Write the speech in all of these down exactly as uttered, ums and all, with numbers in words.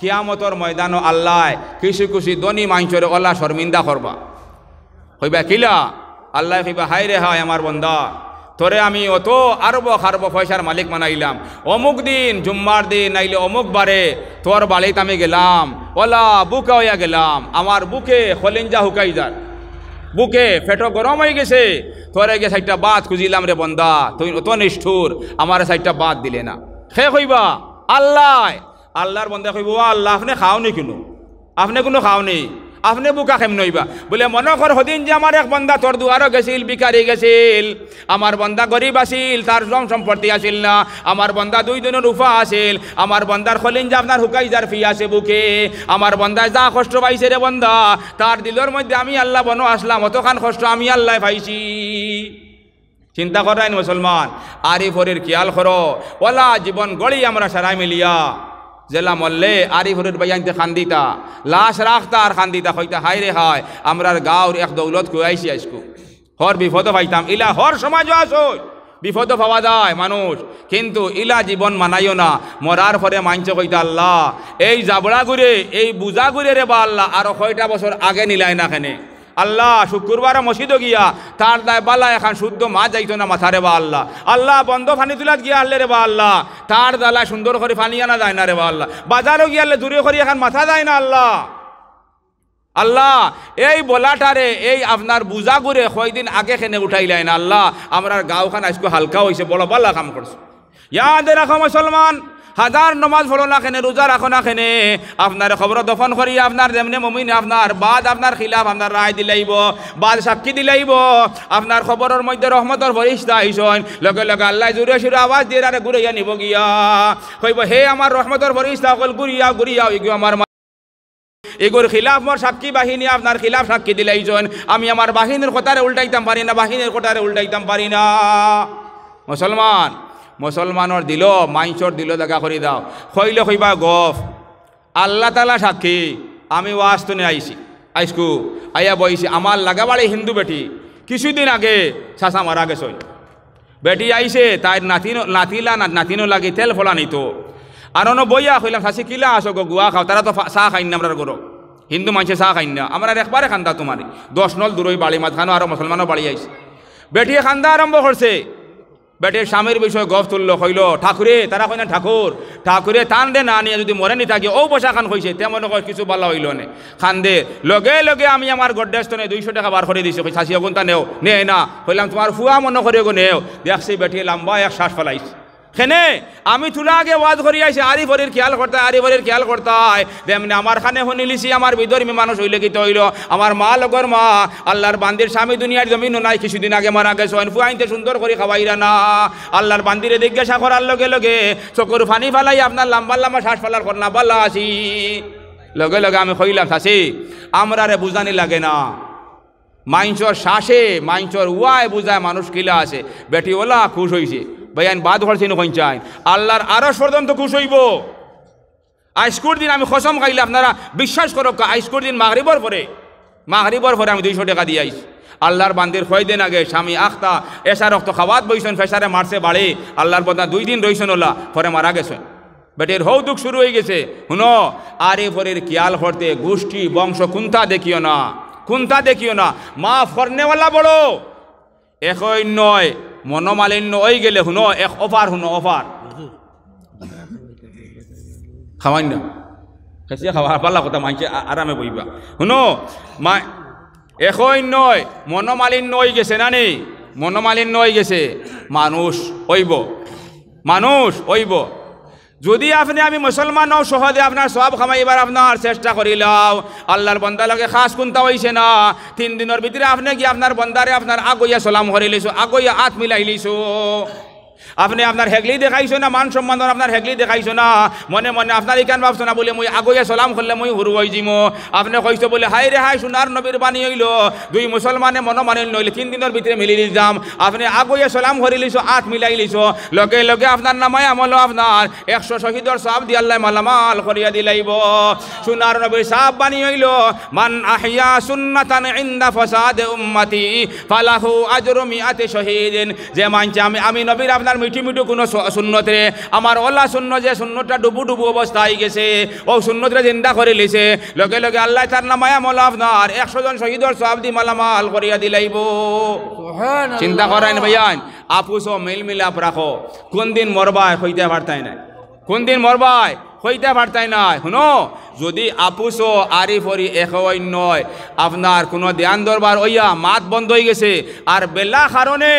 কিয়ামতর ময়দানো আল্লায় কিছু কিছু ধনী মানষরে অলা শরমিন্দা করবা। কইবা, "কিলা?" আল্লায় কইবা, "হায় রে হায় আমার বন্দা, তোরে আমি অত আরব খারব পয়সার মালিক বানাইলাম, অমুক দিন জুম্মার দিন নাইলে অমুক বারে তোর বাড়িত আমি গেলাম, অলা বুকা অইয়া গেলাম, আমার বুকে খলিঞ্জা হুকাই যার, বুকে পেটো গরম অইগেছে, তোরে গিয়া চাইরটা ভাত খুজিলাম রে বন্দা, তুই অত নিষ্ঠুর, আমারে চাইরটা ভাত দিলে না।" কে কইবা? আল্লায়। আল্লার বন্দায় কইবা, "ও আল্লা, আপনে খাওনি কুনু? আপনে কুনু খাওনি? আপনে বুকা কেমনে অইবা?" বুলে, "মনো কর, হদিন যে আমার এক বন্দা তোর দুয়ারো গেছিল, ভিখারি গেছিল, আমার বন্দা গরিব আছিল, তার ধন সম্পত্তি আছিল না, আমার বন্দা দুই দিনর উপা আছিল, আমার বন্দার খলিঞ্জা আপনার হুকাই যার ফি আছে বুকে, আমার বন্দায় যা কষ্ট পাইছে রে বন্দা, তার দিলর মধ্যে আমি আল্লা বনো আছলাম, অতখান কষ্ট আমি আল্লায় পাইছি।" চিন্তা কররায়নি মুসলমান, আরি ফরির খিয়াল করো, অলা জীবন গড়ি আমরা সারায় মিলিয়া, যেলা মরলে আরি ফরির ভাইয়াইন্তে কান্দিতা, লাশ রাখতা আর কান্দিতা, কইতা, "হায় রে হায়, আমরার গাঁওর এক দৌলত খুয়াইছি আইজকু।" হর বিপদো পাইতাম, ইলা হর সমাজো আছইন, বিপদো পাওয়া যায় মানুষ, কিন্তু ইলা জীবন মানাইও না। মরার পরে মানষে কইতা, "আল্লা, এই জাবড়াগুরে, এই বুজাগুরে রে বা আল্লা, আরো কয়টা বছর আগে নিলায় না কেনে?" আল্লা, শুক্রবারো মসজিদো গিয়া তার দায় বালা এখান শুদ্ধ মাত যাইতো না মাথা রে বা আল্লা। আল্লা, বন্দ পানি তুলাত গিয়া হারলে রে বা আল্লা, তার দালায় সুন্দর করি পানি আনা যায় না রে বা আল্লা। বাজারো গিয়া হারলে জুরে করি এখান মাথা যায় না আল্লা। আল্লা, এই বলাটারে, এই আপনার বুজাগুরে কয়দিন আগে কেনে উঠাইলায় না আল্লা, আমরার গাঁওখান আইজকু হালকা অইছে, বড় বালা কাম করছো। ইয়াদ রাখো মুসলমান, হাজার নমাজ পড়ো না কেনে, রোজা রাখো না কেনে, আপনার কবরো দফন করিয়া আপনার যেমনে মমিনে আপনার বাদ আপনার খিলাফ আপনার রায় দিলাইবো, বাদ সাক্ষী দিলাইবো, আপনার কবরর মধ্যে রহমতর ফিরিস্তা আইছইন, লগে লগে আল্লায় জুরে সুরে আওয়াজ দিয়া এরারে ঘুরাইয়া নিবো গিয়া, কইবো, "হে আমার রহমতর ফিরিস্তা অকল, ঘুরিয়াও, ঘুরিয়াও, ইগু আমার মা-, ইগুর খিলাফ মোর সাক্ষী বাহিনী আপনার খিলাফ সাক্ষী দিলাইছইন, আমি আমার বাহিনীর কথারে উল্টাইতাম পারি না, বাহিনীর কথারে উল্টাইতাম পারি না।" মুসলমান, মুসলমানর দিলো, মানষর দিলো জাগা করি দাও। কইলে কইবা গফ, আল্লা তাআলা সাক্ষী, আমি ওয়াজ থনে আইছি, আইজকু আইয়া বইছি, আমার লাগা বাড়ি হিন্দু বেটি, কিছুদিন আগে চাচা মারা গেছইন। বেটি আইছে, তাইর নাতিন, নাতিলা, না-, নাতিনর লাগি তেল ফলা নিতো। আর অনো বইয়া কইলাম, "চাচি, কিলা আছো গো, গুয়া খাও?" তারা তো ফা-, চা খাইন না আমরার ঘরো, হিন্দু মানষে চা খাইন না, আমরার একবারে কান্দা তুমারি। দশ নল দূরই বাড়ি, মাঝখানো আরো মুসলমানর বাড়ি আইছে। বেটিয়ে কান্দা আরম্ভ করছে। বেটির স্বামীর বিষয়ে গফ তুললো, কইলো, "ঠাকুরে", তারা কইন না ঠাকুর, "ঠাকুরে তানরে না নিয়া যুদি মরে নিতা গিয়া, অউ বসাখান কইছে, তে মনো কয় কিছু বালা অইলো নে।" কান্দে, লগে লগে আমি আমার গড্ডেজ থনে দুইশো টেকা বার করি দিছি, কই, "চাচি, অগুনতা নেও।" নেয় না। কইলাম, "তুমার ফুয়া মনো করি অগু নেও।" দেখছি বেটিয়ে লাম্বা এক শ্বাস ফালাইছে। কেনে, আমি থুড়া আগে ওয়াজ করি আইছি, আরি ফরির খিয়াল করতায়, আরি ফরির খিয়াল করতায়। যেমনে আমার কানে হুনিলিছি, আমার বিধর্মী মানুষ অইলে কিতা অইলো? আমার মা লগর মা, আল্লার বান্দির স্বামী দুনিয়ার জমিনো নাই, কিছুদিন আগে মারা গেছইন। ফুয়াইন্তে সুন্দর করি খাওয়াইরা না। আল্লার বান্দিরে জিজ্ঞাসা করার লগে লগে চকুর পানি ফালাই আপনার লাম্বা লাম্বা শ্বাস ফালার কর না, "বালা আছি।" লগে লগে আমি কইলাম, "চাচি, আমরারে বুঝানি লাগে না।" মাইনষর শ্বাসে, মাইনষর ওয়ায় বুঝায় মানুষ কিলা আছে। বেটি অলা খুশ অইছে। ভাইয়াইন বাদ করছি নু কইন চাইন। আল্লার আরশ পর্যন্ত খুশ অইবো। আইজকুর দিন আমি কসম খাইলে আপনারা বিশ্বাস করউক্কা, আইজকুর দিন মাগরিবর পরে, মাগরিবর পরে আমি দুইশো টেকা দিয়া আইছি। আল্লার বান্দির কয়দিন আগে স্বামী আখতা এশার অক্ত খাওয়াত বইছইন, প্রেশারে মারছে বাড়ি। আল্লার বন্দা দুই দিন রইছইন অলা, পরে মারা গেছইন। বেটির হউ দুখ শুরু অইগেছে। হুনো, আরি ফরির খিয়াল করতে গুষ্টি বংশ কুন্তা দেখিও না, কুন্তা দেখিও না। মাফ করনেওয়ালা বড়। একই নয়, মনোমালিন্য অইগেলে হুনো, এক অফার হুনো, অফার। খাওয়াইন না। খাইছে খাওয়া, পাল্লা কথা মানষে আ-, আরামে বইবা। হুনো, মা-, একই নয়, মনোমালিন্য অইগেছে না নি? মনোমালিন্য অইগেছে, মানুষ অইবো। মানুষ অইবো। যুদি আপনে আমি মুসলমান অউ সহজে আপনার সওয়াব কামাইবার আপনার চেষ্টা করিলাও, আল্লার বন্দা লগে খাস কুন্তা অইছে না। তিন দিনর ভিতরে আপনে গিয়া আপনার বন্দারে আপনার আগইয়া সালাম করিলিছো, আগইয়া আত মিলাইলিছো। আপনে আপনার হেগলি দেখাইছো না, মান সম্মান আপনার হেগলি দেখাইছো না। মনে মনে আপনার ইখান ভাবছো না বুলে মুই আগইয়া সালাম করলে মুই হুরু অইযিমু। আপনে কইছো বুলে, "হায় রে হায়, সোনার নবীর বাণী অইলো, দুই মুসলমানে মনোমালিন্য অইলে তিন দিনর ভিতরে মিলিলিতাম।" আপনে আগইয়া সালাম করিলিছো, আত মিলাইলিছো, লগে লগে আপনার নামায় আমলো আপনার একশো শহীদর সওয়াব দি আল্লায় মালামাল করিয়া দিলাইবো। সোনার নবীর সাব বাণী অইলো, "মান আহইয়া সুন্নাতান ইনদা ফাসাদে উম্মতি ফালাহু আজরু মিআতি শহীদিন।" যে মানষে আমি, আমি নবীর তার মিঠু মিঠু কুনু স-, সুন্নতরে, আমার অলা সুন্নত, যে সুন্নতটা ডুবু ডুবু অবস্থা অইগেছে, অউ সুন্নতরে জিন্দা করিলিছে, লগে লগে আল্লায় তার নামায় আমল আপনার একশো জন শহীদর সওয়াব দি মালামাল করিয়া দিলাইবো। সুবহানাল্লাহ। চিন্তা করইন ভাইয়াইন, আপসো মিল মিলাপ রাখো। কুনদিন মরবায় কইতায় পারতায় নায়, কুনদিন মরবায় কইতায় পারতায় নায়। হুনো, যুদি আপসো আরি ফরি একে অইন্যয়, আপনার কুনু দেয়ান দরবার অইয়া মাত বন্ধ অইগেছে, আর বেলা কারণে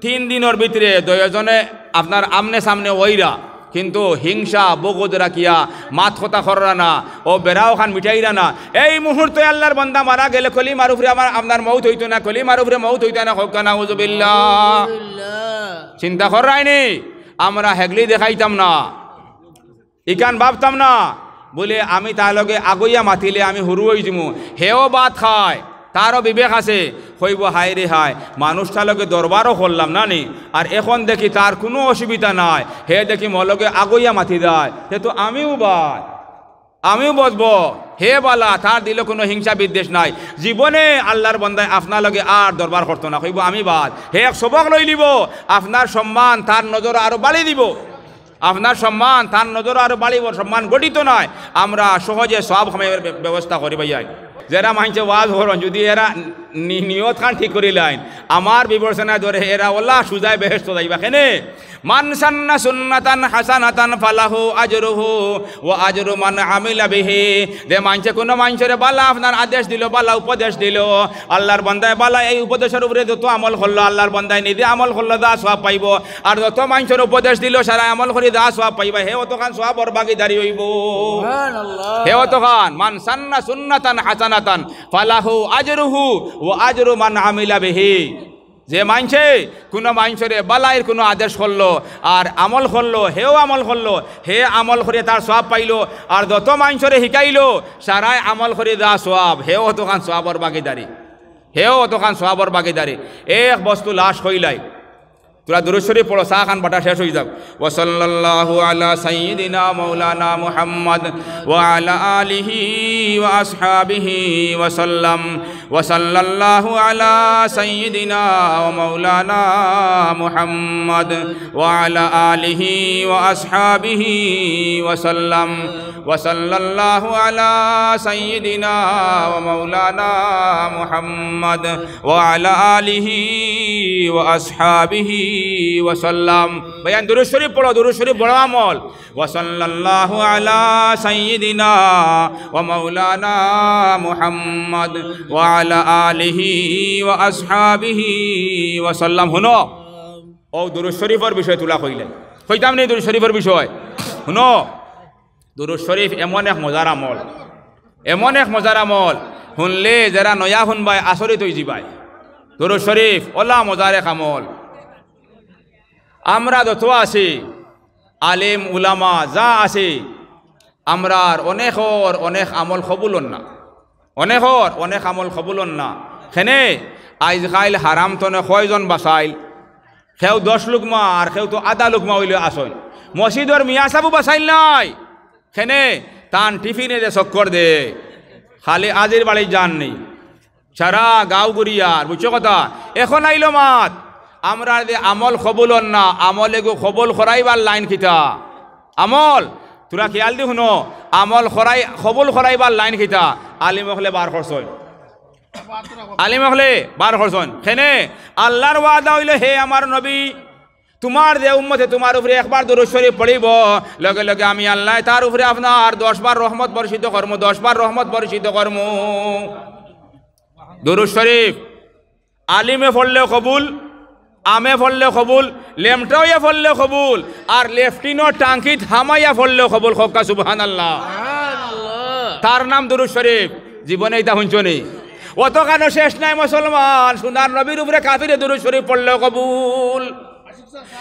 তিন দিনর ভিতরে দুইওজনে আপনার আমনে সামনে অইরা, কিন্তু হিংসা বগদ রাখিয়া মাত কথা কররা না, অউ বেড়া অখান মিটাইরা না। এই মুহূর্তে আল্লার বান্দা মারা গেলে কলিমার উপরে আমার, আপনার মউত অইতো না, কলিমার উপরে মউত অইতো না, কউক্কা নাউজুবিল্লাহ। চিন্তা কররায়নি, আমরা হেগলি দেখাইতাম না। ইখান ভাবতাম না, বুলে আমি তার লগে আগইয়া মাতিলে আমি হুরু অইযিমু। হেও ভাত খায়, তারও বিবেক আছে, কইবো, "হায়রে হায়, মানুষটার লগে দরবারও করলাম না নি, আর এখন দেখি তার কুনু অসুবিধা নাই, হে দেখি মোর লগে আগইয়া মাতি যায়, তে তো আমিও বাদ, আমিও বসবো।" হে বালা, তার দিলো কুনু হিংসা বিদ্বেষ নাই, জীবনে আল্লার বান্দায় আপনার লগে আর দরবার করতো না, কইবো, "আমি বাদ।" হে এক সবক লইলিবো, আপনার সম্মান তার নজরো আরো বাড়ি দিবো। আপনার সম্মান তার নজরো আরো বাড়িবো, সম্মান ঘটিত নায়। আমরা সহজে সওয়াব কামাইবার ব্য-, ব্যবস্থা করি ভাইয়াইন। যেরা মাইনষে ওয়াজ করইন, যুদি এরা নি-, নিয়তখান ঠিক করিলাইন, আমার বিবেচনায় ধরে এরা অলা সুজায় বেহেশতো যাইবা। কেনে? মান সান্না সুন্নাতান হাসানাতান ফালাহু আজরুহু ওয়া আজরু মান আমিলা বিহি। যে মাইনষে কুনু মাইনষরে বালা আপনার আদেশ দিলো, বালা উপদেশ দিলো, আল্লার বান্দায় বালা এই উপদেশর উপরে যত আমল করলো, আল্লার বান্দায় নিজে আমল করলো, যা সওয়াব পাইবো। আর যত মাইনষর উপদেশ দিলো, সারায় আমল করি যা সওয়াব পাইবা, হে অতখান সওয়াবর ভাগীদারি অইবো। সুবহানাল্লাহ। হে অতখান, মান সান্না সুন্নাতান হাসানাতান ফালাহু আজরুহু ওয়া আজরু মান আমিলা বিহি। যে মাইনষে কুনু মাইনষরে বালাইর কুনু আদেশ করলো আর আমল করলো, হেও আমল করলো, হে আমল করি তার সওয়াব পাইলো। আর যত মাইনষরে হিকাইলো, সারায় আমল করি যা সওয়াব, হে অতখান সওয়াবর ভাগীদারি, হে অতখান সওয়াবর ভাগীদারি। এক বস্তু লাশ কইলাই, তোরা দুরুদ শরীফ পড়ো, চা খান বাটা শেষ অইযাউক। وصلى الله على سيدنا مولانا محمد وعلى آله وأصحابه وسلم. وصلى الله على سيدنا ومولانا محمد وعلى آله وأصحابه وسلم. وصلى الله على سيدنا ومولانا محمد وعلى آله وأصحابه وسلم. ভাইয়াইন, দুরুদ শরীফ পড়ো, দুরুদ শরীফ বড় আমল। وصلى الله على سيدنا ومولانا محمد وعلى آله وأصحابه وسلم. হুনো, অউ দুরুদ শরীফর বিষয় তুলা কইলে, কইতাম নি দুরুদ শরীফর বিষয়? হুনো, দুরুদ শরীফ এমন এক মজার আমল, এমন এক মজার আমল, হুনলে যেরা নয়া হুনবায় আচরিত অইযিবায়। দুরুদ শরীফ অলা মজার এক আমল। আমরা যত আছি, আলিম উলামা যা আছি, আমরার অনেকর অনেক আমল কবুল অর না, অনেকর অনেক আমল কবুল অর না। কেনে? আইজ কাইল হারাম তনে কয়জন বাচাইল? কেউ দশ লুকমা, আর কেউ তো আধা লুকমা অইলেও আছইন। মসজিদর মিয়া সাবও বাচাইল নায়। কেনে? তান টিফিনে যে চক্কর দে, খালি আজির বাড়ি যার নি, সারা গাঁও ঘুরিয়ার, বুঝছো কথা? এখন আইলো মাত, আমরার যে আমল কবুল অর না, আমল এগু কবুল করাইবার লাইন কিতা? আমল, তোরা খিয়াল দি হুনো, আমল করাই, কবুল করাইবার লাইন কিতা? আলিম অকলে বার করছইন, আলিম অকলে বার করছইন। কেনে? আল্লার ওয়াদা অইলো, হে আমার নবী, তুমার যে উম্মতে তুমার উপরে একবার দুরুদ শরীফ পড়িবো, লগে লগে আমি আল্লায় তার উপরে আপনার দশ বার রহমত বর্ষিত করমু, দশ বার রহমত বর্ষিত করমু। দুরুদ শরীফ আলিমে পড়লেও কবুল, আমে পড়লেও কবুল, লেমটাইয়া পড়লেও কবুল, আর লেফটিনো টাঙ্কিত হামাইয়া পড়লেও কবুল। কউক্কা সুবহানাল্লাহ। সুবহানাল্লাহ। তার নাম দুরুদ শরীফ। জীবনে ইতা হুনছো নি? অতখানো শেষ নাই মুসলমান, সোনার নবীর উপরে কাফিরে দুরুদ শরীফ পড়লেও কবুল।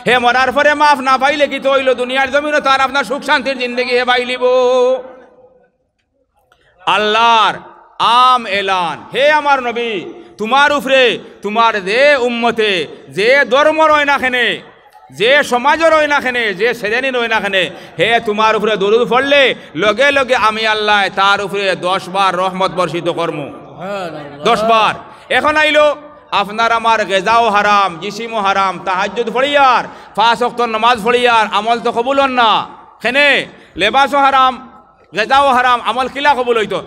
হে মরার পরে মাফ না পাইলে কিতা অইলো? দুনিয়ার জমিনো তার আপনার সুখ শান্তির জিন্দেগি হে পাইলিবো। আল্লার আম এলান, হে আমার নবী, তুমার উপরে তুমার যে উম্মতে, যে ধর্মর অয় না কেনে, যে সমাজর অয় না কেনে, যে শ্রেণীর অয় না কেনে, হে তুমার উপরে দুরুদ পড়লে লগে লগে আমি আল্লায় তার উপরে দশ বার রহমত বর্ষিত করমু। সুবহানাল্লাহ। দশ বার। এখন আইলো আপনার আমার গেজাও হারাম, জিসিমও হারাম, তাহাজ্জুদ পড়িয়ার, পাঁচ ওয়াক্ত নামাজ পড়িয়ার, আমল তো কবুল অর না। কেনে? লেবাসও হারাম, গেজাও হারাম, আমল কিলা কবুল অইতো?